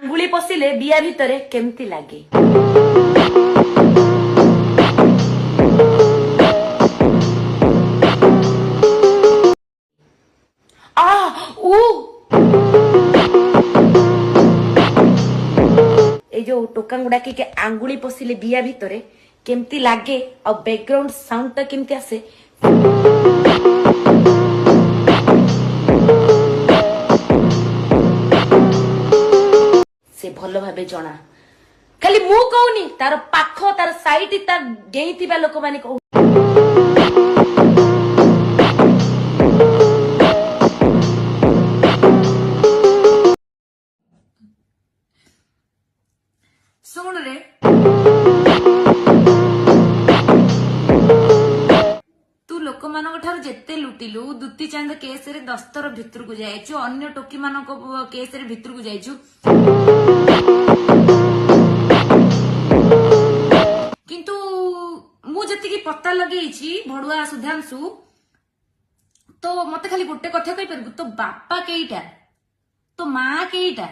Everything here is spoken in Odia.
ଆଙ୍ଗୁଳି ପଶିଲେ ବିଆ ଭିତରେ କେମିତି ଲାଗେ? ଆ ଉ ଏଇ ଯୋଉ ଟୋକାଙ୍କୁ ଡାକିକି ଆଙ୍ଗୁଳି ପଶିଲେ ବିଆ ଭିତରେ କେମିତି ଲାଗେ ଆଉ ବ୍ୟାକଗ୍ରାଉଣ୍ଡ ସାଉଣ୍ଡ ଟା କେମିତି ଆସେ, ସେ ଭଲ ଭାବେ ଜଣା। ଖାଲି ମୁଁ କହୁନି, ତାର ପାଖ, ତାର ସାଇଟ୍, ତା ଗେଇଥିବା ଲୋକମାନେ କହୁ। ଶୁଣରେ, ତୁ ଲୋକମାନଙ୍କ ଠାରୁ ଯେତେ ଲୁଟିଲୁ, ଦୁତି ଚାନ୍ଦ କେସରେ 10 ଥର ଭିତରକୁ ଯାଇଛୁ, ଅନ୍ୟ ଟୋକି ମାନଙ୍କ କେସରେ ଭିତରକୁ ଯାଇଛୁ, କିନ୍ତୁ ମୁଁ ଯେତିକି ପତ୍ତା ଲଗେଇଛି ଭଡୁଆ ସୁଧାଂଶୁ, ତ ମତେ ଖାଲି ଗୋଟେ କଥା କହିପାରିବୁ? ତୋ ବାପା କେଇଟା, ତୋ ମା କେଇଟା?